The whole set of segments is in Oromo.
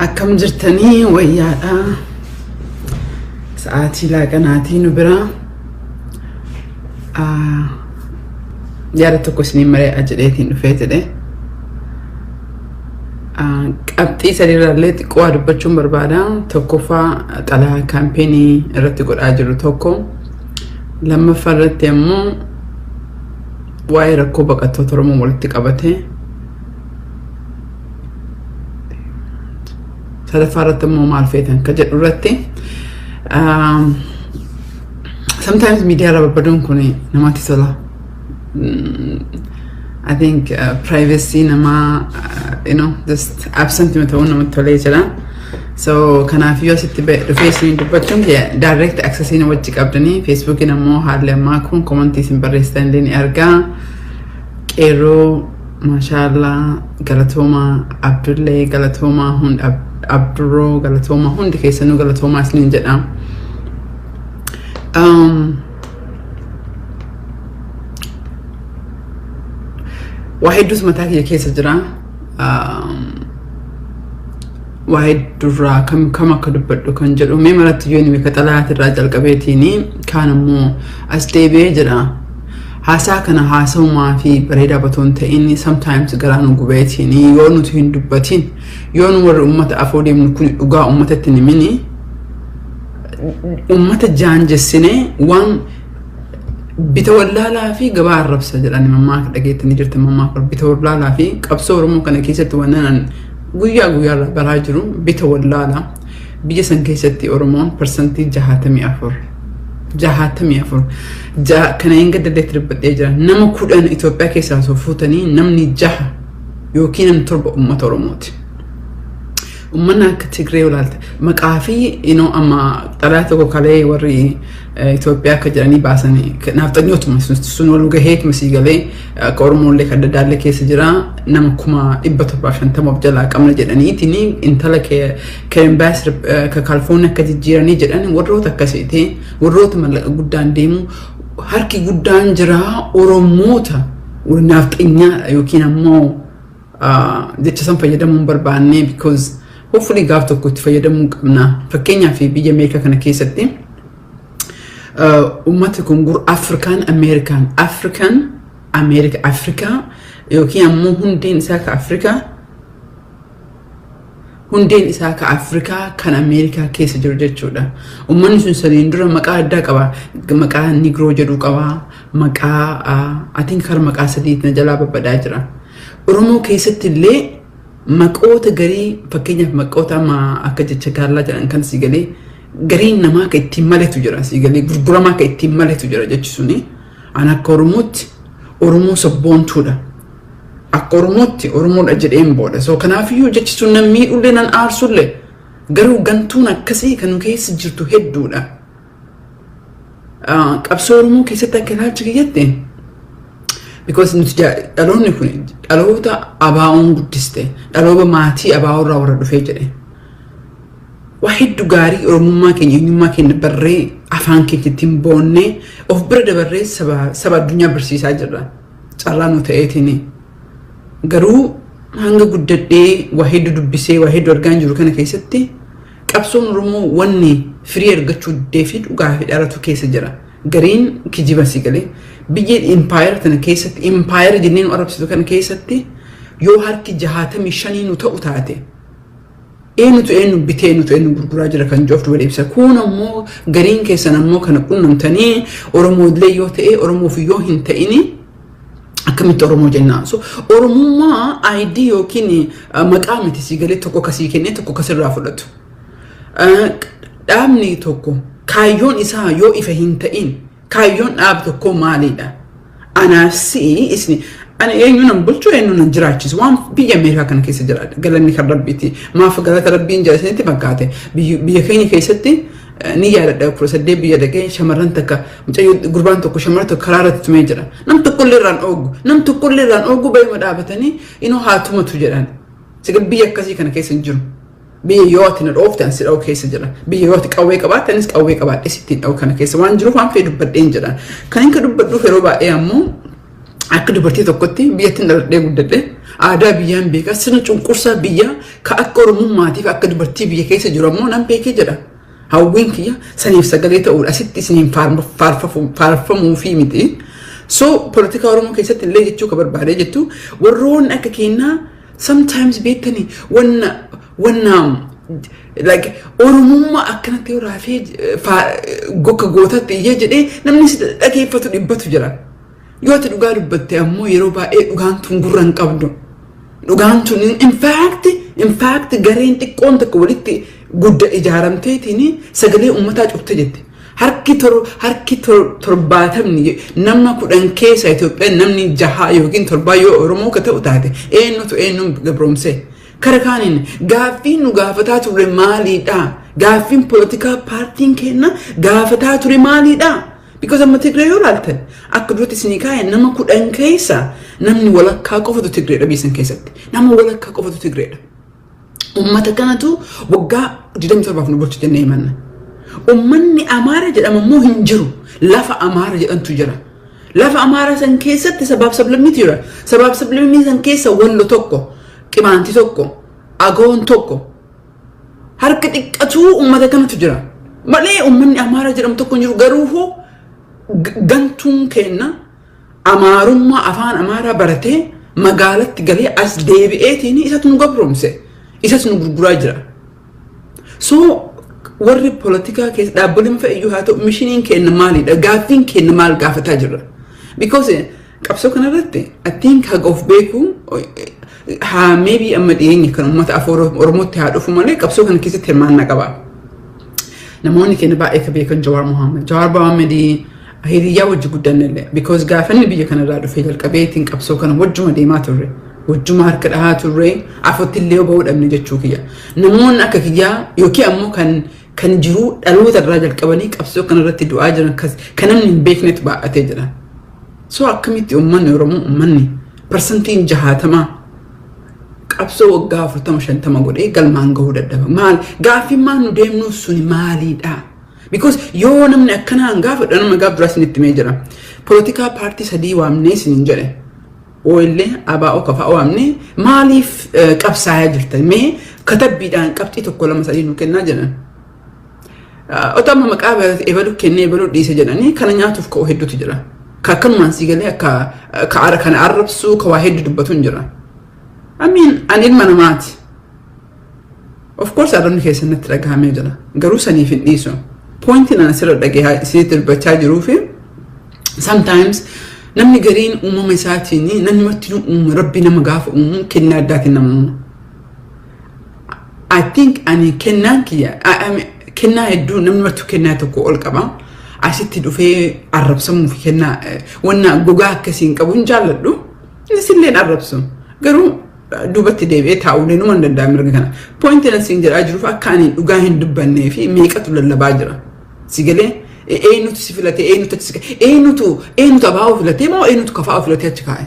Akkam jirtanii wayyaadha. Sa'aatii laaqanaatii nu bira. Yaada tokko isiniin mari'adha jedheetiin dhufee jedhe. Qabxii sadiirraallee xiqqoo waa dubbachuun barbaada. Tokkoffaa xalayaa kaampeenii irratti godhaa jiru tokko. Lammaffaa irratti ammoo waa'ee rakkoo baqattoota Oromoo walitti qabate. Sadaffaa irratti immoo maal feetan ka jedhu irratti. Sometimes miidiyaa irra babbaduun kun namatti tola. I think privacy namaa just absent ta'uun namatti tolee jira. So kanaaf yoo asitti dhufee isin dubbachuun direct access wajji qabdanii, Facebookiin ammoo haalli ammaa kun commentii isin barreessitan illee ni argaa. Qeerroo, maashaallah, galatoomaa. Abdullee galatoomaa, hundi, Abdurroo galatoomaa, hundi keessanuu galatoomaa isiniin jedha. Waa hedduutu mataa kiyya keessa jira. Waa hedduurraa kam kam akka dubbadhu kan jedhu mee maratti yoo inni xalaayatirraa jalqabeetiin kaan ammoo as deebi'ee jira. Haasaa kana haasa'umaa fi bareedaa batoo hin ta'in, sometimes garaa nu gubeetiin yoo nuti hin dubbatin, yoo nu warri uummata afoo deemnu kun dhugaa uummatatti hin himini, uummata jaanjessinee waan bita wallaalaa fi gabaa arrabsa jedhani mammaaka dhageettanii jirtan. Mammaaka bita wallaalaa fi qabsoo Oromoo kana keessatti wannan guyyaa guyyaarraa baraa jiru bita wallaalaa. Biyya san keessatti Oromoon 64%, 64 kana hin gaddaleetti dubbadhee jira. Nama 10 Itoophiyaa keessaa osoo fuutanii, namni jaha yookiin namni torba uummata Oromooti. Uummanni akka Tigree olaalte maqaa fi amma xalayaa tokko kalee warri Itoophiyaa akka jedhanii baasanii naafxanyootuma sun wal gaheetuma sii galee akka Oromollee kan adda keessa jira, nama 750,000 of jalaa qabna jedhaniitiin intala Kerenbaas ka Kaalifoorniyaa akka jijjiiranii jedhan, warroota akkasiiti, warroota mallaqa guddaan deemu harki guddaan jira Oromoota naafxanyaadha yookiin ammoo jecha san fayyadamuu hin barbaanne, because hopefully gaaf tokko itti fayyadamuu qabna. Fakkeenyaaf biyya Ameerikaa kana keessatti uummati kun Afrikaan Ameerikaan, Afrikaan Ameerika, Afrikaa yookiin ammoo hundeen isaa ka Afrikaa, hundeen isaa ka Afrikaa kan Ameerikaa keessa jiru jechuudha. Uummanni sun saniin dura maqaa addaa qaba. Maqaa Nigroo jedhu qaba. Maqaa atiin kara maqaa sadiitti na jalaa babbadaa jira. Oromoo keessatti illee maqoota garii, fakkeenyaaf maqoota amma akka jecha gaallaa jedhan kan si galee gariin namaa akka ittiin maletu jira, si galee gurguramaa akka ittiin maletu jira jechi suni. An akka Oromootti Oromoo sabboontuudha. Akka Oromootti Oromoodha jedheen booda. So kanaafiyyuu jechi sun nan miidhullee nan aarsullee, garuu gantuun akkasii kan nu keessa jirtu hedduudha. Qabsoo Oromoo keessatti akka ilaalcha kiyyatti, because nuti dhaloonni kun dhaloota abaa'oon guddiste, dhaloota maatii abaa'oo irraa warra dhufee jedhe. Waa hedduu gaarii Oromummaa keenya, eenyummaa keenya barree, afaan keenya ittiin boonnee of bira dabarree saba addunyaa barsiisaa jirra. Carraa nu ta'eetiin. Garuu hanga guddadhee waa hedduu dubbisee waa hedduu argaa jiru kana keessatti qabsoon Oromoo wanni firii argachuu diddee fi dhugaa fi dharatu keessa jira. Gariin kijiba si galee biyya impaayera tana keessatti, impaayera jennee nu arrabsitu kana keessatti, yoo harki 65 nu ta'u taate, eenyutu eenyu bitee, eenyutu eenyu gurguraa jira kan jooftu wal ibsa. Kun ammoo gariin keessan ammoo kana qunnamtanii Oromoo illee yoo ta'e, Oromoof yoo hin ta'ini akkamitti Oromoo jennaan. So Oromummaa ID yookiin maqaa miti si galee, tokko kasii kennee tokko kasirraa fudhatu. Dhaabni tokko kaayyoon isaa yoo ifa hin ta'in, kaayyoon dhaaba tokkoo maalidha? Anaaf si'i isni ani eenyu nan bulchu, eenyu nan jiraachisu? Waan biyya Ameerikaa kana keessa jiraadha. Galanni kan Rabbiiti. Maaf galata Rabbiin jira isinitti fakkaate? Biyya keenya keessatti ni yaadadha, 18 biyya dhaqee shamarran takka, mucayyoo, gurbaan tokko shamarran tokko karaa irratti tumee jira. Nam tokkollee irraan ooggu. Nam tokkollee irraan ooggu bayuma dhaabatanii inoo haa tumatu jedhan. Sigal biyya akkasii kana keessa hin jiru. Biyya yoo ati na dhoofte ani si dha'u keessa jira. Biyya yoo ati qawwee qabaatte anis qawwee qabaadhee sittiin dha'u kana keessa waan jiruuf waan fedhe dubbadheen jedha. Kan inni dubbadhuuf yeroo baay'ee ammoo Akka dubartii tokkotti biyyattiin dhaladhee guddadhe, aadaa biyyaan beekaa, sirna cunqursaa biyyaa ka akka oromummaatiif akka dubartii biyya keessa jiru ammoo nan beekee jedha. Hawwiin kiyya saniif sagalee ta'uudha, asitti isiniin faarfamuu fi miti. So politika Oromoo keessatti illee jechuu ka barbaadee jettu, warroonni akka keenyaa sometimes beektanii wanna like oromummaa akkanatti yoo raafee gokka gootatti iyyee jedhee namni si dhageeffatu dhibbatu jira. Yoo ati dhugaa dubbatte ammoo yeroo baay'ee dhugaan tun gurra hin qabdu. Dhugaan tun in fact gareen xiqqoon tokko walitti gudda ijaaramteetiin sagalee uummataa cufte jette. Harki 70 nama 10 keessa Itoophiyaan namni jaha yookiin torbaa yoo Oromoo ka ta'u taate, eenyutu eenyuun gabroomse? Kara kaaniin gaaffiin nu gaafataa turre maaliidha? Gaaffiin poolitikaa paartiin kenna gaafataa ture maaliidha? Because amma Tigree yoo ilaaltan, akka duratti isinii kaa'e, nama 10 keessa namni walakkaa qofatu Tigreedha biyya san keessatti. Nama walakkaa qofatu Tigreedha. Uummata kanatu waggaa 27 nu bulchu jennee himanna. Uummanni Amaara jedhamu immoo hin jiru. Lafa Amaara jedhamtu jira. Lafa Amaaraa san keessatti sabaaf sablammiitu jira. Sabaaf sablammii san keessa Wallo tokko, Qimaanti tokko, Agoon tokko. Harka xiqqatuu uummata kanatu jira. Malee uummanni Amaara jedhamu tokko hin jiru, garuu hoo gantuun kenna Amaarummaa afaan Amaaraa baratee magaalatti galee as deebi'eetiin isatu nu gabroomse. Isatu nu gurguraa jira. So warri poolitikaa keessa dhaabbileen fe'iyyuu haa ta'u, missioniin keenya maalidha? Gaaffiin keenya maal gaafataa jirra? Because qabsoo kanarratti I think haga of beeku haa maybe amma dhiyeenya kan uummata afaan Oromootti haa dhufu malee qabsoo kana keessatti hirmaannaa qaba. Namoonni keenya baay'ee ka beekan Jawaar Mohaammed. Jawaar Mohaammed hiriyyaa wajji guddannellee, because gaafa inni biyya kanarraa dhufee jalqabeetiin qabsoo kana wajjuma deemaa turre. Wajjuma harka dhahaa turre, afotti illee bahuu dhabne jechuu kiyya. Namoonni akka kiyyaa yookiin ammoo kan jiruu dhaloota irraa jalqabanii qabsoo kanarratti du'aa jiran kan namni hin beeknetu baay'atee jira. So akkamitti uummanni Oromoo, uummanni 60% qabsoo waggaa 40 50 godhee galmaan gahuu dadhaba? Maal gaaffiin maal nu deemnuuf suni maaliidha? Because yoo namni akkanaan gaafadha, nama gaaf duraa isinitti himee jira. Poolitikaa paartii sadii waamnee isiniin jedhe. OLA, ABO, KFO waamnee, maaliif qabsaayaa jirtan? Mee katabbiidhaan qabxii tokko, lama, sadii nu kennaa jedhan. Otoo amma maqaa ebaluu kennee ebaluu dhiise jedhanii kana nyaatuuf ka'u hedduutu jira. Ka akkanumaan si galee akka kana arrabsuu ka waa hedduu dubbatu hin jira. I mean, ani ilma namaati. Of course arrabni keessan natti dhagahamee jira. Garuu saniif hin dhiisu. Pointiin ana asirra dhagee isinitti dubbachaa jiruu fi sometimes namni gariin uumama isaatiin namni marti uuma rabbi nama gaafa uumu kennaa addaatiin nama uuma. I think ani kennaan kiyya kennaa hedduu, namni martuu kennaa tokko ol qaba. Asitti dhufee arrabsamuu fi kennaa wanna gogaa akkasii hin qabu hin jaalladhu. Innis illee arrabsu. Garuu duubatti deebi'ee taa'uu numa hin danda'a mirga kana. Pointiin asiin jedhaa jiruuf akka ani dhugaa hin dubbannee fi meeqatu lallabaa jira. Si galee, eenyutu si filatee, eenyutu achi si kaa'e, eenyutu ABO filatee moo eenyutu KFO filatee achi kaa'e?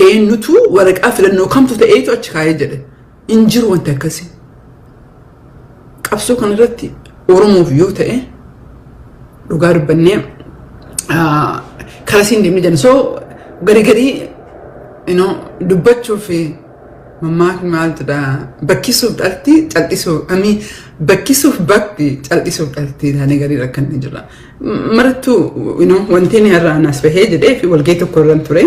Eenyutu waraqaa filannoo kamtu ta'eetu achi kaa'ee jedhe? Hin jiru wanti akkasii. Qabsoo kanarratti Oromoof yoo ta'e dhugaa dubbannee karaa siin deemni jenna. So garii garii dubbachuuf mammaakni maal jedha? Bakkisuuf dhalti cal'isuuf amii, bakkisuuf bakti cal'isuuf dhalti taanee garii rakkanne jira. Marattuu wanti inni irraa nas bahee jedhee fi walgahii tokko irran ture.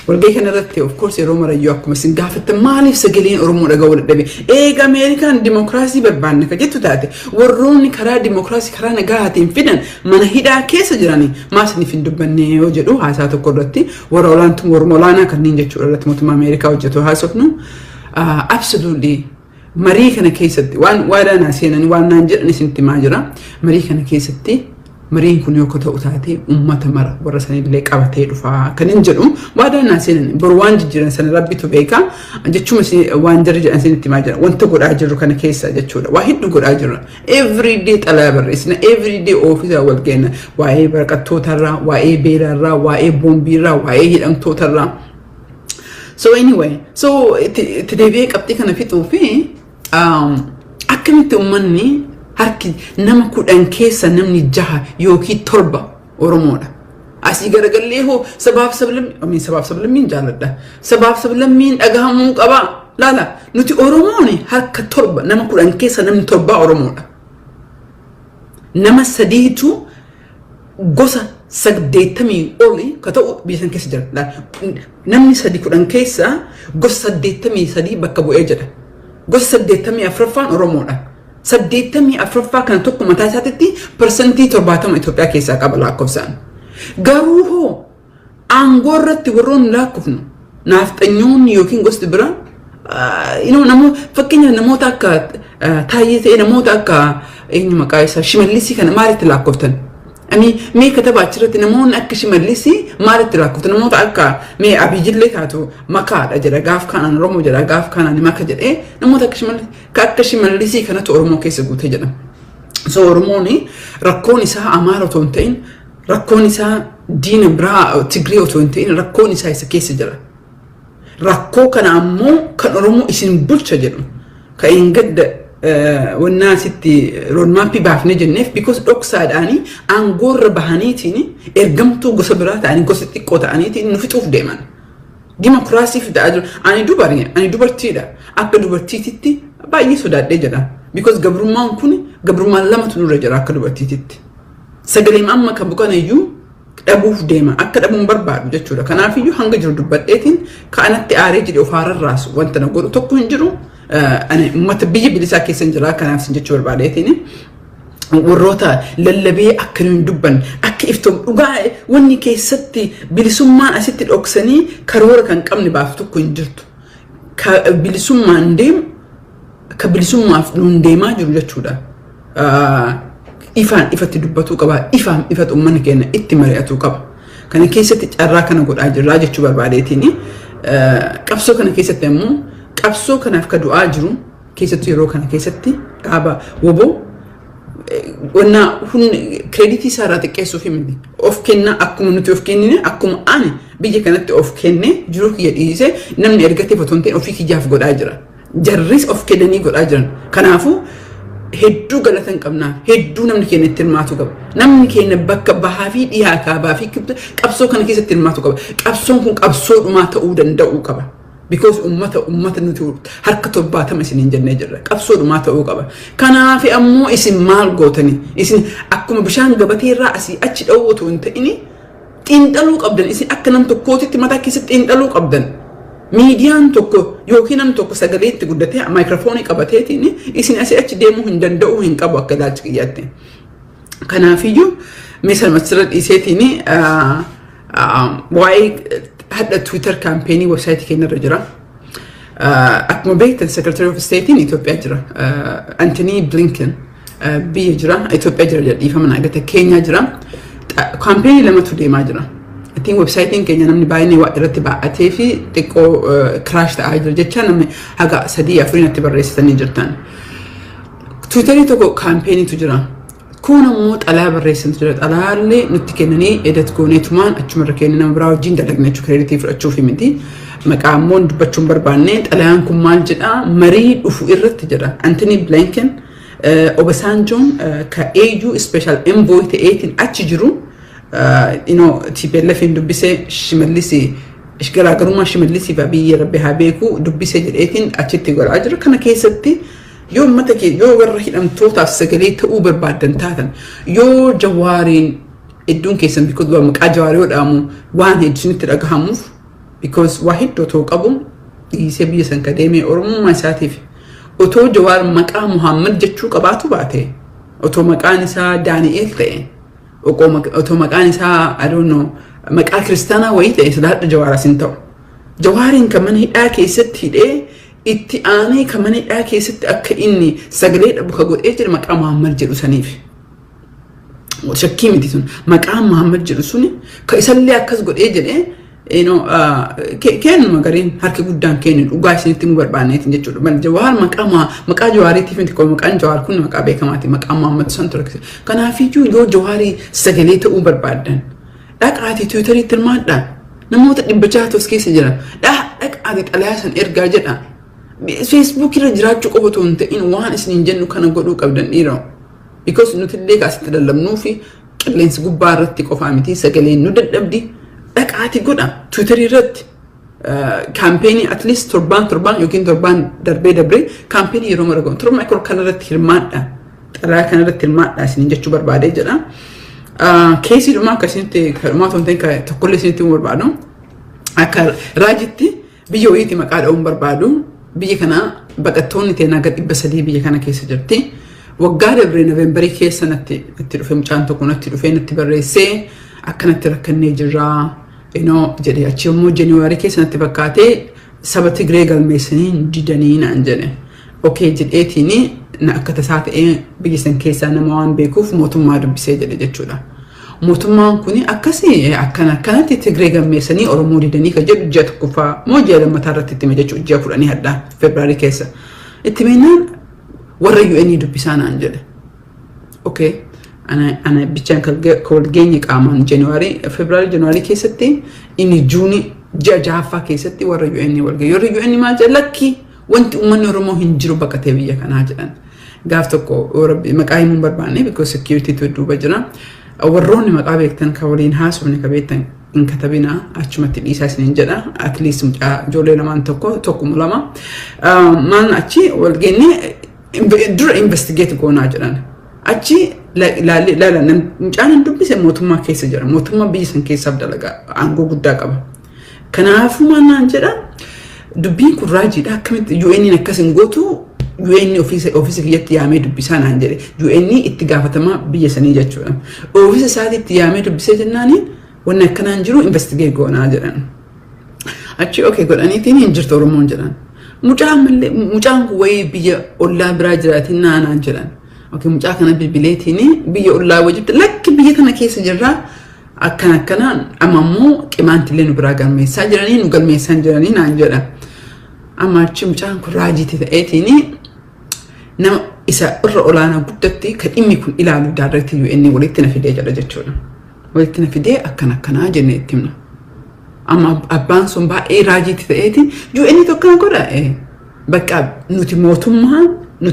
Walgahii kanarratti of course yeroo marayyuu akkuma isin gaafattan, maaliif sagaleen Oromoo dhaga'uu dadhabe? Eega Ameerikaan dimokiraasii barbaanne ka jettu taate, warroonni karaa dimokiraasii karaa nagahaatiin fidan mana hidhaa keessa jiranii maa isiniif hin dubbanne yoo jedhu, haasaa tokko irratti warra olaantuu warra olaanaa kanneen jechuudha irratti mootummaa Ameerikaa hojjetu haasofnu, absolutely marii kana keessatti waan waadaa naa seenanii waan naan jedhan isinitti himaa jira. Marii kana keessatti mariin kun yoo ta'u taate uummata mara warra sanillee qabatee dhufaa kan hin jedhu waadaa naa seenan. Boru waan jijjiiran sana rabbitu beeka jechuun waan jarri jedhan isinitti himaa jira. Wanta godhaa jirru kana keessa jechuudha waa hedduu godhaa jirra. Everyday xalayaa barreessina, everyday ofiisa wal geenna, waa'ee baqattootarraa, waa'ee beelaarraa, waa'ee boombiirraa, waa'ee hidhamtootarraa. So anyway, so itti deebi'ee qabxii kana fixuu fi akkamitti uummanni harki nama 10 keessa namni jaha yookiin torba Oromoodha. Asii garagallee hoo sabaaf sablammii, sabaaf sablammiin jaalladha. Sabaaf sablammiin dhagahamuu qaba. Laala, nuti Oromoon harka 7, nama 10 keessa namni 7 Oromoodha. Nama sadiitu gosa 80 oli ka ta'u biyya san keessa jira. Namni sadi 10 keessa gosa 83 bakka bu'ee jira. Gosa 84ffaan Oromoodha. 84ffaa kana tokko mataa isaatitti 70% Itoophiyaa keessaa qaba lakkoofsaan. Garuu hoo aangoo irratti warroonni lakkoofnu naafxanyoonni yookiin gosti biraa, fakkeenyaaf namoota akka Taayyee ta'e, namoota akka eenyu maqaa isaa Shimallisii kana maalitti lakkooftan? Ani mee kataba achirratti namoonni akka Shimallisii maalitti lakkooftan? Namoota akka mee Abiyyiillee taatu makaadha jedha, gaaf kanaan Oromoo jedha, gaaf kanaan maka jedhee, namoota akka Shimallisii, akka Shimallisii kanatu Oromoo keessa guutee jedha. So Oromoon rakkoon isaa Amaara otoo hin ta'in, rakkoon isaa diina biraa Tigree otoo hin ta'in, rakkoon isaa isa keessa jira. Rakkoo kana ammoo kan Oromoo isin bulcha jedhu kan hin gadda wannaa asitti roadmapii baafnee jenneef, because dhoksaadhaanii aangoorra bahaniitiin ergamtuu gosa biraa ta'anii, gosa xiqqoo ta'aniitiin nu fixuuf deeman. Dimokiraasiif ta'aa jiru. Ani dubari, ani dubartiidha. Akka dubartiititti baay'ee sodaadhee jedha. Because gabrummaan kun gabrummaan lamatu nurra jira akka dubartiititti. Sagaleen amma kan buqan iyyuu dhabuuf deema. Akka dhabuun barbaadu jechuudha. Kanaafiyyuu hanga jiru dubbadheetiin ka'anatti aaree jedhe of haararraasu wanta na godhu tokko hin jiru. Ani uummata biyya bilisaa keessa hin jira, kanaaf sin jechuu barbaadeetiin. Warroota lallabee akka nuyi dubban akka iftoom dhugaa wanni keessatti bilisummaan asitti dhoksanii karoora kan qabne baasu tokko hin jirtu. Ka bilisummaan deemu, ka bilisummaaf nuun deemaa jiru jechuudha. Ifaan ifatti dubbatuu qaba. Ifaan ifatti uummanni keenya itti mari'atuu qaba. Kana keessatti carraa kana godhaa jirraa jechuu barbaadeetiin. Qabsoo kana keessatti ammoo, qabsoo kanaaf ka du'aa jiru keessattuu yeroo kana keessatti dhaaba WBO wannaa humni creditii isaa irraa xiqqeessuuf miti. Of kennaa akkuma nuti of kennine, akkuma ani biyya kanatti of kenne, jiruu kiyya dhiisee, namni ergateef otoo hin ta'in ofii kiyyaaf godhaa jira. Jarris of kennanii godhaa jiran. Kanaafuu hedduu galata hin qabnaa. Hedduu namni keenya itti hirmaatu qaba. Namni keenya bakka bahaa fi dhiyaa, kaabaa fi qabsoo kana keessatti hirmaatu qaba. Qabsoon kun qabsoo dhumaa ta'uu danda'uu qaba. Because ummata nuti harka 70 isiniin jennee jirra. Qabsoo dhumaa ta'uu qaba. Kanaaf ammoo isin maal gootani? Isin akkuma bishaan gabatee irraa asii achi dha'uu otoo hin ta'ini xiinxaluu qabdan. Isin akka nam tokkootitti mataa keessatti xiinxaluu qabdan. Miidiyaan tokko yookiin nam tokko sagalee itti guddatee maayikiroofoonii qabateetiin isin asii achi deemuu hin danda'u, hin qabu akka ilaalcha kiyyaatti. Kanaafiyyuu meeshaa masirra dhiiseetiin waa'ee hadha Twitter campaignii websiteii keenyarra jira. Akkuma beektan Secretary of Statein Itoophiyaa jira. Antony Blinken biyya jira. Itoophiyaa jira dhiifama naagata, Keenyaa jira. Campaignii lamatu deemaa jira. Ittiin websiteiin keenya namni baay'een waa irratti baa'atee fi xiqqoo crash ta'aa jira jecha namni haga sadii afurii natti barreessitanii jirtan. Twitterii tokko campaigniitu jira. Kun ammoo xalayaa barreessantu jira. Xalayaallee nutti kennanii edit gooneetumaan achumarra kennee nama biraa wajjin dalagne jechuu, creditii fudhachuuf miti. Maqaa ammoo dubbachuun barbaanne. Xalayaan kun maal jedhaa? Marii dhufu irratti jedha. Antony Blinken Obasanjoon ka AU Special Envoy ta'eetiin achi jiru TPLF hin dubbisee, Shimallis garaagarummaa Shimallisii fi Abiyyi Rabbi haa beeku dubbisee jedheetiin achitti godhaa jira. Kana keessatti yoo uummata kee, yoo warra hidhamtootaaf sagalee ta'uu barbaaddan taatan, yoo Jawaariin hedduun keessan, because maqaa Jawaarii yoo dhaamu waan hedduu isinitti dhagahamuuf, because waa hedduu otoo qabu dhiisee biyya san ka deemee Oromummaa isaatiif, otoo Jawaar maqaa Muhammad jechuu qabaatu baate, otoo maqaan isaa Daani'eel ta'e, otoo maqaan isaa, I don't know, maqaa kiristaanaa wayii ta'e, sodaadha Jawaaras hin ta'u. Jawaariin kan mana hidhaa keessatti hidhee, itti aanee kan mana hidhaa keessatti akka inni sagalee dhabu ka godhee jira maqaa Muhammad jedhu saniif. Shakkii miti sun, maqaan Muhammad jedhu suni ka isallee akkas godhee jedhee kennuma gariin harki guddaan kennu dhugaa isinitti himuu barbaanneetiin jechuudha. Maal Jawaar maqaa Jawaariitiif miti, maqaan Jawaar kun maqaa beekamaati, maqaa Muhammad san ture. Kanaafiyyuu yoo Jawaarii sagalee ta'uu barbaaddan, dhaqaatii Twitteriitti hirmaadhaa. Namoota 600 as keessa jiran dhaqaatii xalayaa san ergaa jedha. Facebook irra jiraachuu qofa otoo hin ta'in waan isiniin jennu kana godhuu qabdan dhiiroo. Because nuti illee asitti lallabnuu fi Qilleensi gubbaa irratti qofaa miti, sagaleen nu dadhabdi, dhaqaati godha. Twitterii irratti campaignii at least torbaan torbaan yookiin torbaan darbee darbee campaignii yeroo mara godhu torba kana irratti hirmaadha. Xalayaa kana irratti hirmaadha isiniin jechuu barbaadee jedha. Keesii dhumaa akkasinitti dhumaa otoo hin ta'in tokkollee isinitti himuu barbaadu. Akka raajitti biyya wayiitti maqaa dha'uun barbaadu. Biyya kana baqattoonni teenaa gad 300 biyya kana keessa jirti. Waggaa dabree Noveembarii keessa natti dhufe, mucaan tokko natti dhufee natti barreessee, akkanatti rakkannee jirraa inoo jedhe. Achi immoo January keessa natti fakkaatee saba Tigree galmeessanii didanii naan jedhe. Okay jedheetiin na akka tasaa ta'ee biyya san keessaa nama waan beekuuf mootummaa dubbisee jedhe jechuudha. Mootummaan kun akkasii akkana akkanatti Tigree galmeessanii Oromoo didanii kan jedhu ji'a tokkoffaa moo ji'a lammataa irratti itti hime jechuudha, ji'a 10 hadhaa Febraarii keessa. Itti himennaan warra UN dubbisaa naan jedhe. Okay. Ana bichaan kan wal geenye qaamaan January, Febraarii, January keessatti, inni Juunii ji'a jahaffaa keessatti warra UN wal geenye. Warra UN maal jedhan? Lakkii, wanti uummanni Oromoo hin jiru baqatee biyya kanaa jedhan. Gaaf tokko maqaa himuu hin barbaanne because security tu duuba jira. Warroonni maqaa beektan kan waliin haasofne ka beektan hin katabina, achumatti dhiisaa isiniin jedha. At least mucaa ijoollee lamaan tokko tokkuma lama. Maal achi wal geenye dura investigate goonaa jedhan. Achi ilaala, mucaan hin dubbise mootummaa keessa jira. Mootummaa biyya san keessaaf dalagaa aangoo guddaa qaba. Kanaafuu maal naan jedha? Dubbiin kun raajiidha, akkamitti UN akkas hin gootu? UN ofiisa kiyyatti yaamee dubbisaa naan jedhe. UN itti gaafatamaa biyya sanii jechuudha. Ofiisa isaatti itti yaamee dubbisee jennaani wanni akkanaan jiru investigate goonaa jedhan. Achi okay godhaniitiin hin jirtu Oromoon jedhan. Mucaan mallee mucaan kun wayii biyya ollaa biraa jiraatiin naanaan jedhan. Okay, mucaa kana bilbileetiin biyya ollaa wajjitti, lakki, biyya kana keessa jirraa, akkana akkanaan, amma immoo qimaantillee nu biraa galmeessaa jiranii, nu galmeessaa jiranii naan jedha. Amma achi mucaan kun raajiitti ta'eetiin nama isa irra olaanaa guddatti kan dhimmi kun ilaalu director UN walitti na fidee jedha jechuudha. Walitti na fidee akkana akkanaa jennee itti himna. Amma abbaan sun baay'ee raajiitti ta'eetiin UN tokko godha. Bakka nuti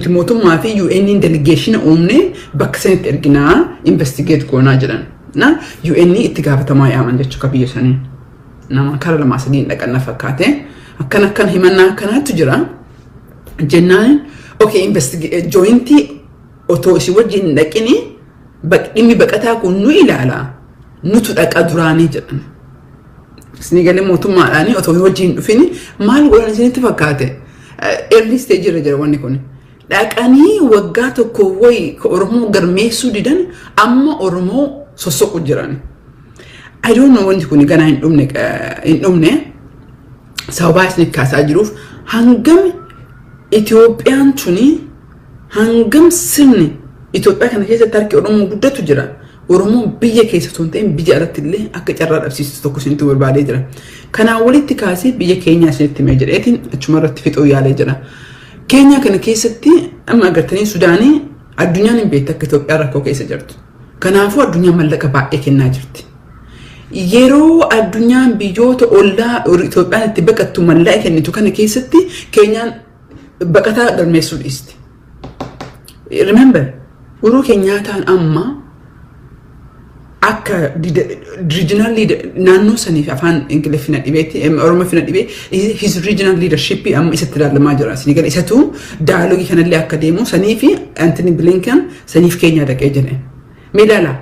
mootummaa fi UN delegation uumnee bakka sanitti erginaa, investigate goonaa jedhan. Na UN itti gaafatamaa yaaman jechuudha biyya sanii. Nama kara lamaa sadiin dhaqan na fakkaate. Akkana akkana himannaa akkanaatu jira. Jennaan okay, investigate jointii otoo isin wajjin hin dhaqini dhimmi baqataa kun nu ilaala. Nutu dhaqa duraanii jedhan. Isinii galee? Mootummaadhaan otoo wajjin hin dhufini maal godhan isinitti fakkaate? Early stage irra jira wanni kun. Dhaqanii waggaa tokko wayi ka Oromoo galmeessuu didan, amma Oromoo sossoqu jiran. I don't know, wanti kun ganaa hin dhumne. Sababaa isin kaasaa jiruuf hangam Itoophiyaan tuni, hangam sirni Itoophiyaa kana keessatti harki Oromoo guddatu jira. Oromoon biyya keessa osoo hin ta'in biyya alatti illee akka carraa dhabsiistu tokko isinitti barbaadee jira. Kanaan walitti kaasee biyya keenyaa isinitti himee jedheetiin achuma irratti fixuu yaalee jira. Keenyaa kana keessatti amma agartanii Sudaanii addunyaan hin beektu akka Itoophiyaan rakkoo keessa jirtu. Kanaafuu addunyaan mallaqa baay'ee kennaa jirti. Yeroo addunyaan biyyoota ollaa Itoophiyaan itti baqattu mallaqa kennitu kana keessatti Keenyaan baqataa galmeessuu dhiisti. Remember, Uhuru Keenyaataan amma akka regional leader naannoo saniif, afaan Ingiliffina dhibeetti Oromoo fina dhibee, his regional leadership amma isatti ilaalamaa jira. Isin gara isatu dialogueii kanallee akka deemu sanii fi Antony Blinken saniif Keenyaa dhaqee jedhe. Mee ilaala,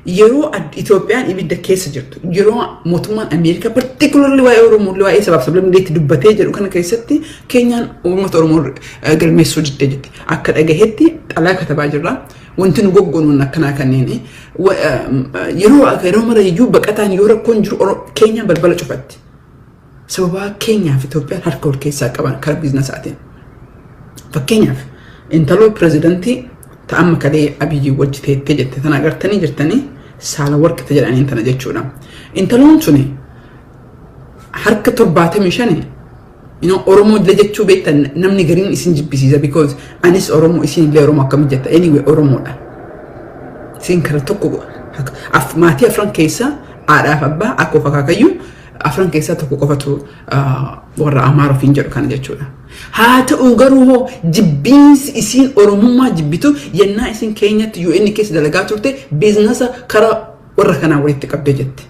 yeroo Itoophiyaan ibidda keessa jirtu, yeroo mootummaan Ameerikaa particularly waa'ee Oromoo, waa'ee sabaaf sablammiileetti dubbatee jedhu kana keessatti Keenyaan uummata Oromoo galmeessuu diddee jetti. Akka dhagahetti xalaa katabaa jirra. Wanti nu goggonuun akkanaa kanneen yeroo mara iyyuu baqataan yoo rakkoon jiru Keenyaan balbala cufatti. Sababaa Keenyaa fi Itoophiyaan harka wal keessaa qaban karaa businessaatiin. Fakkeenyaaf intaloo pirezidantii ta'amma kalee Abiyyi wajji teettee jette tana agartanii jirtanii, Saala Warqite jedhaniin tana jechuudha. Intaloon suni harka 75 Oromoo jechuu beektan namni gariin isin jibbisiisa because anis Oromoo, isin illee Oromoo akkamitti jetta? Anyway, Oromoodha. Isin kara tokko maatii afran keessaa haadhaaf abbaa akkoo akaakayyuu afran keessaa tokko qofatu warra Amaara ofiin jedhu kana jechuudha. Haa ta'u garuu hoo jibbiinsi isiin Oromummaa jibbitu yennaa isin Keenyatti UN keessa dalagaa turte businessa karaa Warra kanaa walitti qabdee jette.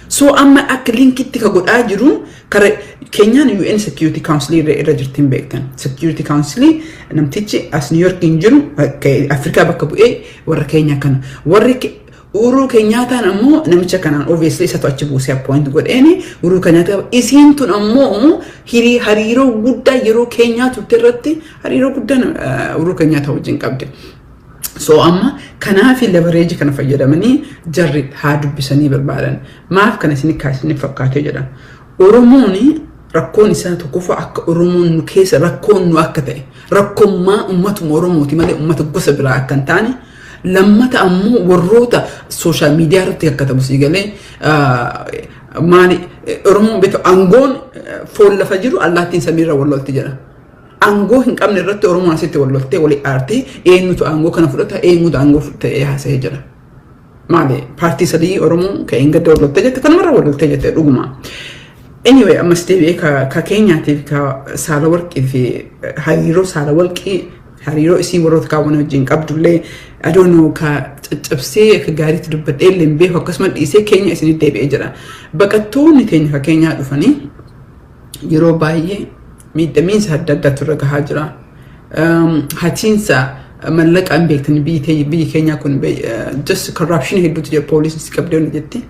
So amma akka linkitti ka godhaa jiru kara Keenyaan UN Security Council irra jirti hin beektan. Security Council namtichi as New York hin jiru, Afrikaa bakka bu'ee warra Keenyaa kana. Warri Uhuru Keenyaataan ammoo namicha kanaan obviously isatu achi buusee appoint godheeni. Uhuru Keenyaataa isiin tun ammoo hariiroo guddaa yeroo Keenyaa turte irratti hariiroo guddaa Uhuru Keenyaataa wajjin qabde. So amma kanaaf leverage kana fayyadamanii jarri haa dubbisanii barbaadan. Maaf kana isin kaasanii fakkaatee jedha. Oromoon rakkoon isaa tokkoffaa akka Oromoon nu keessa rakkoon nu akka ta'e, rakkoommaa uummatuma Oromooti malee uummata gosa biraa akka hin taane. Lammata ammoo warroota social media irratti akka ta'u sii galee maali, Oromoon beektu aangoon foon lafa jiru allaattiin samiirra wal lolti jedha. Aangoo hin qabne irratti Oromoon asitti wal loltee walii aartee, eenyutu aangoo kana fudhata, eenyutu aangoo ta'ee haasa'ee jira. Maali, paartii sadii Oromoon ka'een gadda wal loltee jette, kanumarra wal loltee jette dhuguma. Anyway, ammas deebi'ee ka Keenyaatiif ka Saala Warqii fi hariiroo Saala Warqii, hariiroo isii warroota kaawwan wajjin qabdullee adoonoo ka caccabsee akka gaariitti dubbadhee illee hin beeku, akkasuma dhiisee Keenya isinitti deebi'ee jira. Baqattoonni teenya ka Keenyaa dhufanii yeroo baay'ee miidhamiinsa adda addaatu irra gahaa jira. Hatiinsa mallaqa hin beektani, biyyi keenyaa kun just corruption hedduutu jira, poolisiin qabdee jetti.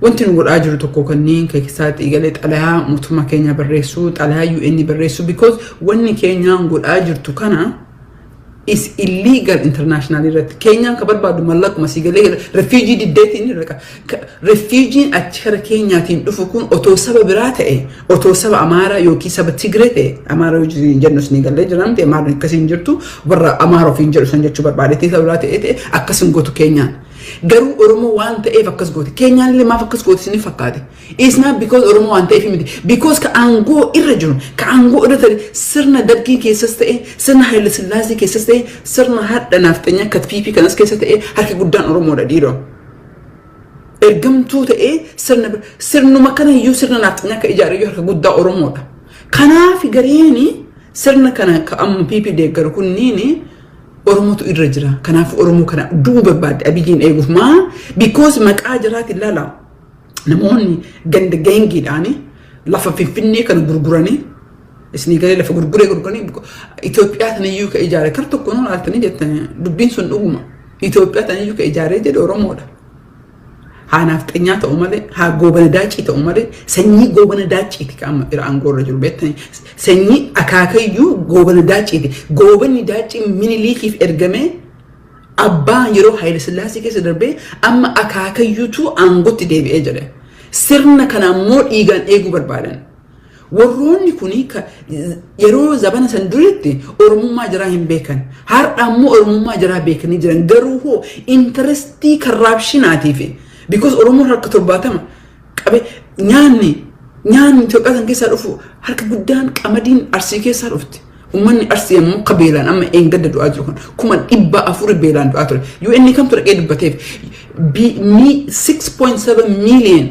Wanti nu godhaa jiru tokko kanneen keessaa galee xalayaa mootummaa keenyaa barreessuu, xalayaa UN barreessuu, because wanni keenyaan godhaa jirtu kana is illegal international irratti. Keenyaan ka barbaadu mallaquma si galee, refugee diddeetiin irra refugee'n achi kara Keenyaatiin dhufu kun otoo saba biraa ta'e, otoo saba Amaaraa yookiin saba Tigree ta'e, Amaaraa yoo jennus ni galee jiran ta'e, Amaaraa akkasiin jirtu, warra Amaaraa ofiin jedhu san jechuu barbaadetti, saba biraa ta'e akkasin gootu Keenyaan. Garuu Oromoo waan ta'eef akkas goote. Keenyaan illee maaf akkas goote isin fakkaate? It's not because Oromoo waan ta'eef miti. Because ka aangoo irra jiru, ka aangoo irra ta'e, sirna Dargii keessas ta'e, sirna Haile Sillaasee keessas ta'e, sirna hadha naaftanya akka PP kanas keessa ta'e, harki guddaan Oromoodha dhiiroo. Ergamtuu ta'ee sirna sirnuma kana iyyuu, sirna naaftanya akka ijaare iyyuu harka guddaa Oromoodha. Kanaaf gareeni sirna kana ka amma PP deeggaru kunniini Oromootu irra jira. Kanaaf Oromoo kana du'uu barbaadde Abiyyiin eeguuf maa? Because maqaa jiraatiin ilaala. Namoonni ganda geengiidhaan lafa Finfinnee kana gurguranii isinii galee lafa gurguree gurguranii Itoophiyaa tanayyuu ka ijaare kar tokko nu laaltanii jettan, dubbiin sun dhuguma. Itoophiyaa tanayyuu ka ijaaree jedhe Oromoodha. Haa naafxanyaa ta'u malee, haa Goobana Daacii ta'u malee, sanyii Goobana Daaciiti kan amma irra aangoo irra jiru beektanii, sanyii akaakayyuu Goobana Daaciiti. Goobanni Daacii Miniliikiif ergamee abbaa yeroo Haayile Sillaasee keessa darbee amma akaakayyuutu aangootti deebi'ee jedhe. Sirna kana ammoo dhiigaan eeguu barbaadan. Warroonni kuni yeroo zabana san duritti Oromummaa jiraa hin beekan. Har'a ammoo Oromummaa jiraa beekanii jiran. Garuu hoo interestii corruptionaatiif, because Oromoon harka 70 qabe, nyaanni Itoophiyaa san keessaa dhufu harka guddaan qamadiin Arsii keessaa dhufti. Uummanni Arsii ammoo akka beelaan amma eengadda du'aa jiru kan 400,000 beelaan du'aa ture. UN kamtu dhaqee dubbateef? 6.7 million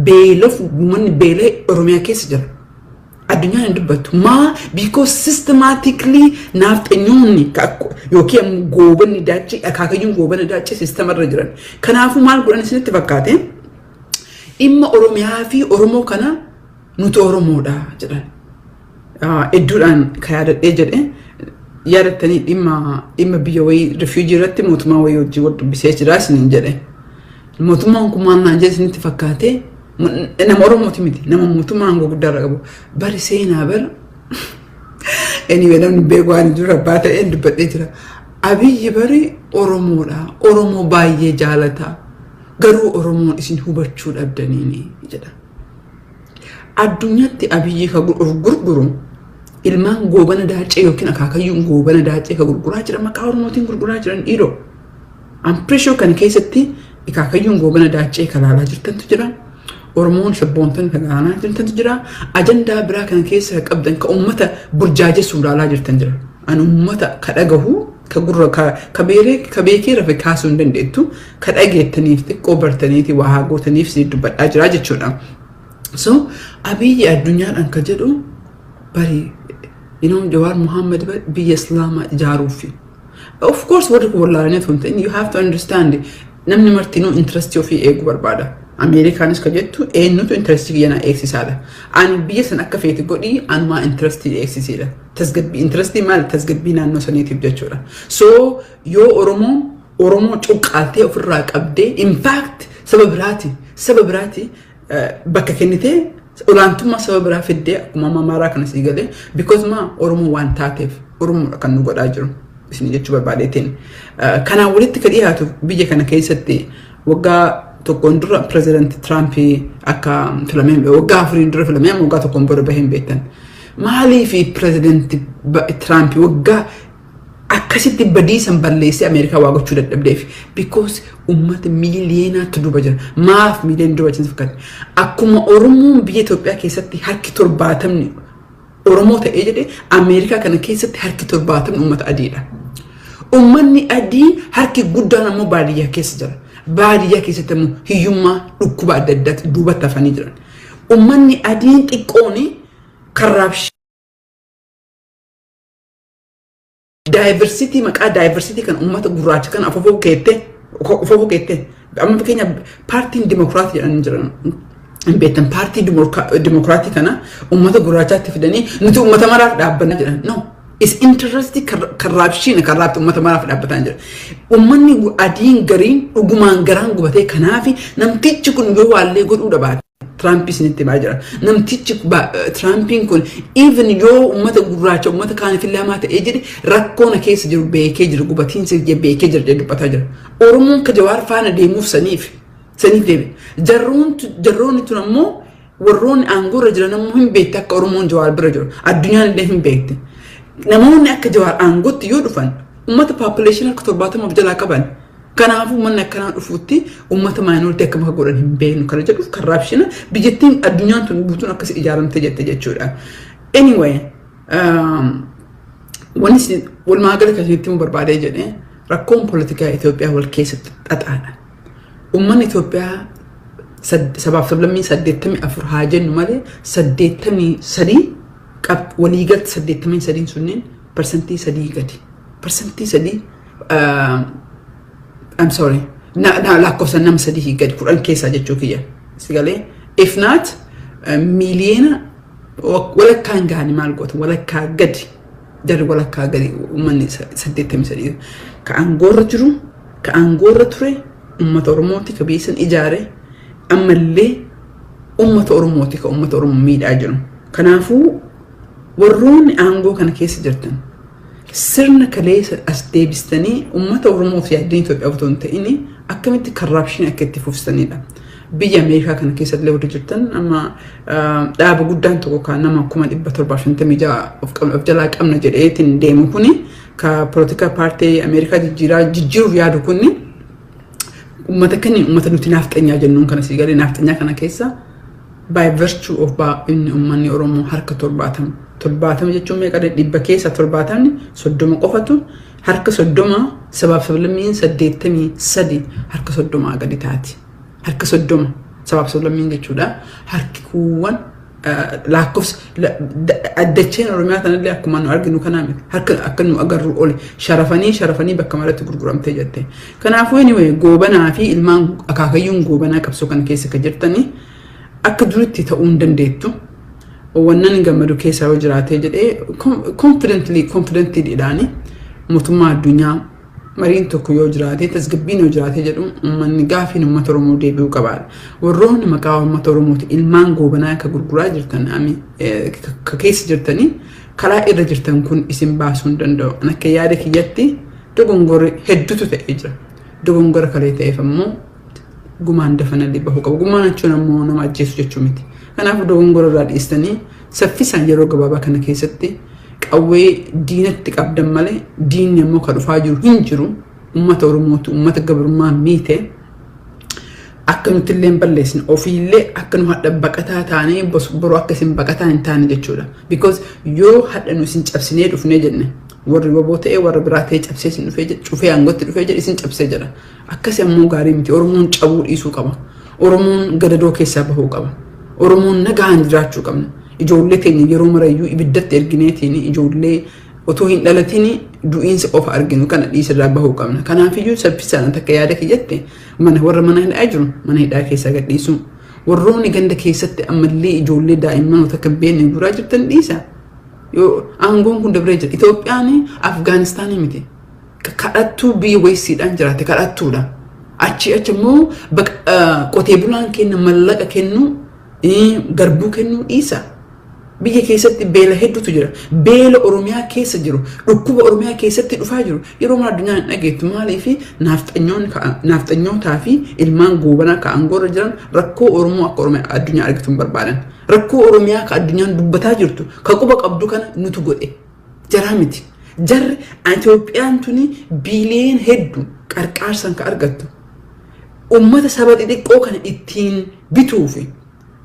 beelaf uummanni beelee Oromiyaa keessa jira. Addunyaan hin dubbattu. Maa? Because systematically naafxanyoonni yookiin ammoo Goobanni Daachii, akaakayyuun Goobana Daachii systema irra jiran. Kanaafuu maal godhan isinitti fakkaate? Dhimma Oromiyaa fi Oromoo kana nuti Oromoodha jedhan. Hedduudhaan ka yaadadhee jedhe, yaadattanii, dhimma biyya wayii refugee irratti mootummaa wayii wajjin wal dubbisee jira isiniin jedhe. Mootummaan kun maal naan jedhe isinitti fakkaate? Nama Oromooti miti, nama mootummaa aangoo guddaa irra qabu. Bari seenaa bara. Anyway, namni beeku waan jiru abbaa ta'een dubbadhee jira. Abiyyi bari Oromoodha. Oromoo baay'ee jaalata. Garuu Oromoon isin hubachuu dhabdaniini jedha. Addunyaatti Abiyyi ka of gurguru ilmaan Goobana Daacee yookiin akaakayyuun Goobana Daacee ka gurguraa jiran, maqaa Oromootiin gurguraa jiran dhiiroo. I'm pretty sure kan keessatti akaakayyuun Goobana Daacee ka laalaa jirtantu jira. Oromoon sabboontonni ka laalaa jirtantu jira. Ajandaa biraa kana keessa ka qabdan ka uummata burjaajessuuf laalaa jirtan jira. Ani uummata ka dhagahu ka gurra ka beeree ka beekee rafe kaasuu hin dandeettu, ka dhageettaniif xiqqoo bartaniiti waa haa gootaniif si dubbadhaa jira jechuudha. So Abiyyi addunyaadhaan ka jedhu bari Jawaar Muhammad biyya Islaamaa ijaaruufi. Of course warri kun wallaalanii otoo hin ta'in, you have to understand Namni martinuu interestii ofii eeguu barbaada. Ameerikaanis ka jettu eenyutu interestii kiyya na eegsisaadha. Ani biyya san akka feete godhii, anumaa interestii eegsisiidha. Tasgabbii interestii maali? Tasgabbii naannoo saniitiif jechuudha. So yoo Oromoon Oromoo cuqqaaltee ofirraa qabdee, in fact saba biraati bakka kennitee, olaantummaa saba biraa fiddee, akkuma amma Amaaraa kana sii galee, because maa Oromoo waan taateef Oromoodha kan nu godhaa jiru isin jechuu barbaadeetiin. Kanaan walitti ka dhiyaatu, biyya kana keessatti waggaa tokkoon dura pirezidaanti Tiraampii akka filamee, waggaa 4n dura filamee, amma waggaa tokkoon booda baheen beektan. Maaliif pirezidaanti Tiraampii waggaa akkasitti badiisan balleessee Ameerikaa waa gochuu dadhabdeef? Because uummata miiliyeenaatti duuba jira. Maaf miiliyoona duuba jira fakkaate? Akkuma Oromoon biyya Itoophiyaa keessatti harki 70 Oromoo ta'ee jedhe, Ameerikaa kana keessatti harki 70 uummata adiidha. Uummanni adii harki guddaan ammoo baadiyyaa keessa jira. Baadiyyaa keessatti ammoo hiyyummaa, dhukkuba adda addaatti duubatti hafanii jiran. Uummanni adiin xiqqoon corruption, diversity, maqaa diversity kan uummata gurraacha kan afafoo keette. Amma fakkeenya paartiin Dimokiraatii jedhanii jiran hin beektan. Paartii Dimokiraatii kana uummata gurraachaatti fidanii nuti uummata maraaf dhaabbanna jedhan. No, is interest corruption, corrupt uummata maraaf dhaabbataa jira. Uummanni adiin gariin dhugumaan garaan gubatee, kanaafi namtichi kun yoo waallee godhuu dhabaate, Tiraamp isinitti himaa jira. Namtichi Tiraampiin kun even yoo uummata gurraacha, uummata kaaniif illee hamaa ta'ee jedhe, rakkoo na keessa jiru beekee jira, gubatiinsa beekee jira jedhee dubbataa jira. Oromoon ka Jawaar faana deemuuf saniif deeme. Jarroonni tun ammoo, warroonni aangoorra jiran ammoo hin beekte akka Oromoon Jawaar bira jiru. Addunyaan illee hin beekte. Namoonni akka Jawaar aangootti yoo dhufan uummata population harka 70 of jalaa qaban. Kanaafuu uummanni akkanaa dhufuutti uummata minority akkam akka godhan hin beeknu kana jedhuuf corruption biyyattiin addunyaan tun guutuun akkas ijaaramte jette jechuudha. Anyway, wanni walumaa gala kan isinitti himuu barbaadee jedhee, rakkoon poolitikaa Itoophiyaa wal keessatti xaxaadha. Uummanni Itoophiyaa sabaaf sablammii 84 haa jennu malee, 83 waliigalatti 83n sunneen 3% gadi. 3%, I'm sorry, na lakkoofsa nama sadii gadi, 10 keessaa jechuu kiyya. Sigalee if not miiliyoona walakkaan gahanii maal goota, walakkaa gadi, jarri walakkaa gadi, uummanni 83 ka aangoorra jiru, ka aangoorra ture uummata Oromooti, ka biyya san ijaare ammallee uummata Oromooti, ka uummata Oromoo miidhaa jiru. Kanaafuu warroonni aangoo kana keessa jirtan sirna kaleessa as deebistanii uummata Oromoof yaaddeen Itoophiyaa otoo hin ta'in akkamitti corruption akka itti fufsisanidha. Biyya Ameerikaa kana keessa illee warri jirtan, amma dhaaba guddaan tokko kan nama 756,000 of jalaa qabna jedheetiin deemu kuni, ka poolitikaa paartii Ameerikaa jijjiiraa jijjiiruuf yaadu kuni, uummata kani uummata nuti naafxanyaa jennuun kana sii galee, naafxanyaa kana keessa by virtue of baay'inni uummanni Oromoo harka 70. 70 jechuun meeqa? 100 keessa 70ni 30 qofatu, harka 30, sabaaf sablammiin 83 harka 30 gadi taati. Harka 30 sabaaf sablammiin jechuudha. Harki kuuwwan lakkoofsa addacheen Oromiyaa kanallee akkuma nu arginu kanaa miti. Harka akka nu agarru oli sharafanii sharafanii bakka maratti gurguramtee jette. Kanaafuu anyway, Goobanaa fi ilmaan akaakayyuun Goobanaa qabsoo kana keessa kan jirtanii akka duritti ta'uu hin dandeettu. Wannan gammadu keessaa yoo jiraatee jedhee, confidently confidently dhaani mootummaa addunyaa mariin tokko yoo jiraate, tasgabbiin yoo jiraate jedhu, uummanni gaafiin uummata Oromoo deebi'uu qabaadha. Warroonni maqaa uummata Oromooti ilmaan Goobanaa akka gurguraa jirtan, ka keessa jirtanii karaa irra jirtan kun isin baasuu hin danda'u. Akka yaada kiyyatti dogongorri hedduutu ta'ee jira. Dogongora kalee ta'eef ammoo gumaan dafanallee bahuu qaba. Gumaan jechuun ammoo nama ajjeesu jechuu miti. Kanaafuu dogongora irraa dhiistanii saffisaan yeroo gabaabaa kana keessatti qawwee diinatti qabdan malee, diinni ammoo ka dhufaa jiru hin jiru. Uummata Oromootu uummata gabrummaa miite. Akka nuti illee hin balleessine, ofiillee akka nu hadha baqataa taanee boru akka isin baqataa hin taane jechuudha. Because yoo hadha nu isin cabsinee dhufnee jenne, warri waboo ta'ee warra biraa ta'ee cabsee isin dhufee jedhe, cufee aangootti dhufee jedhe, isin cabsee jedha. Akkasi ammoo gaarii miti. Oromoon cabuu dhiisuu qaba. Oromoon gadadoo keessaa bahuu qaba. Oromoon nagaan jiraachuu qabna. Ijoollee keenya yeroo marayyuu ibiddatti ergineetiin ijoollee Otoo hin dhalatin du'iinsa qofa arginu kana dhiisirraa bahuu qabna. Kanaafiyyuu saffisaan takka yaada kiyyatti mana warra mana hidhaa jiru mana hidhaa keessaa gadhiisuu. Warroonni ganda keessatti ammallee ijoollee daa'imman takka hin beekne guuraa jirtan dhiisa. Yoo aangoon kun dabree jira. Itoophiyaan Afgaanistaanii miti. Kadhattuu biyya weessiidhaan jiraate kadhattuudha. Achi achi immoo qotee bulaan kenna mallaqa kennu, garbuu kennuu dhiisa. Biyya keessatti beela hedduutu jira. Beela Oromiyaa keessa jiru, dhukkuba Oromiyaa keessatti dhufaa jiru. Yeroo mara addunyaa hin dhageettu. Maaliif? Naafxanyootaa fi ilmaan goobanaa ka aangoorra jiran rakkoo Oromoo akka Oromiyaa addunyaa argatu hin barbaadan. Rakkoo Oromiyaa ka addunyaan dubbataa jirtu, ka quba qabdu kana nutu godhe. Jaraa miti. Jarri Itoophiyaan tuni biiliyoon hedduu qarqaarsaan ka argattu. Uummata saba xixiqqoo kana ittiin bituufi,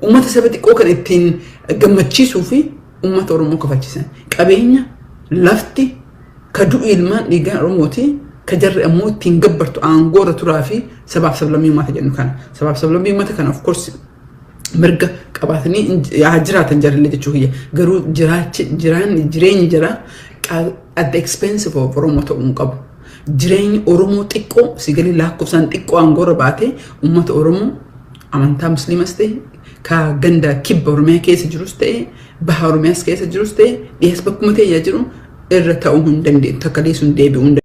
uummata saba xiqqoo kana ittiin gammachiisuu fi uummata Oromoo kafalchiisan. Qabeenya lafti ka du'u ilmaan dhiigaan Oromooti, ka jarri ammoo ittiin gabbartu aangoorra turaa fi sabaaf sablammii uummata jennu kana. Sabaaf sablammii uummata kana of course mirga qabaatanii haa jiraatan jarrillee jechuu kiyya. Garuu jiraachi jireenyi jira at the expense of Oromoo ta'uu hin qabu. Jireenyi Oromoo xiqqoo sigalii lakkoofsaan xiqqoo aangoorra baatee uummata Oromoo amantaa Musliimas ta'e, ka ganda kibba Oromiyaa keessa jirus ta'e, baha Oromiyaas keessa jirus ta'e, dhiyees bakkuma ta'e jiru irra ta'uu hin dandeenyu, takka sun deebi'uu hin